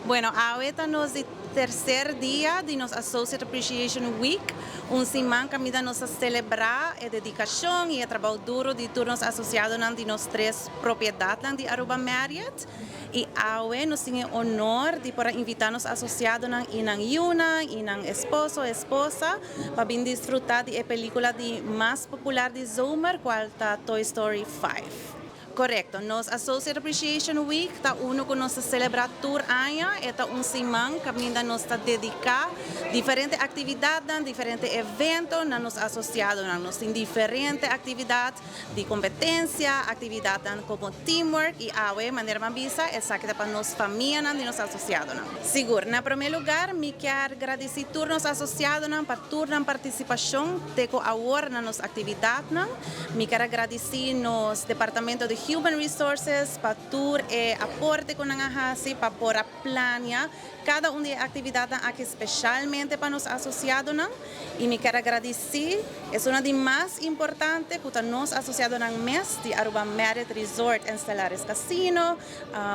Bueno, awe ta nos di tercer dia di nos Associate Appreciation Week, un siman caminda nos ta celebra e dedicacion y e trabou duro di tur nos asociadonan di nos tres propiedadnan di Aruba Marriott. Y awe nos tin e honor di por a invita nos asociadonan y nan yiunan y nan esposo, esposa pa bin disfruta di e pelicula di mas popular di zomer, cual ta Toy Story 5. Correcto. Nos Associate Appreciation Week ta uno cu nos ta celebra tur aña. E ta un siman caminda nos ta dedica diferente actividad, diferente evento na nos asociadonan. Nos tin diferente actividad di competencia, actividad como teamwork y awe, manera m'a bisa, esaki ta pa nos famianan di nos asociadonan. Sigur, na prome lugar, mi kier gradici tur nos asociadonan pa tur nan participacion te cu awor na nos actividadnan. Mi kier gradici nos departamento di Human Resources pa tur e aporte cu nan a haci pa por a planea cada un di e actividadnan aki specialmente pa nos asociadonan. Y mi kier gradici, e un di mas importante, cu nos asociadonan mes di Aruba Marriott Resort and Stellaris Casino,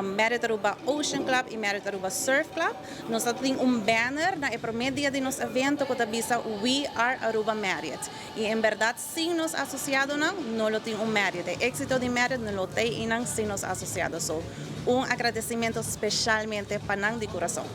Marriott Aruba Ocean Club y Marriott Aruba Surf Club. Nos tin un banner na e prome dia di nos evento cu ta bisa "We are Aruba Marriott". Y en berdad, sin nos asociadonan, no lo tin un Marriott. E exito di Marriott no lo tin sin nos asociado. So, un agradecimento specialmente pa nan di curason.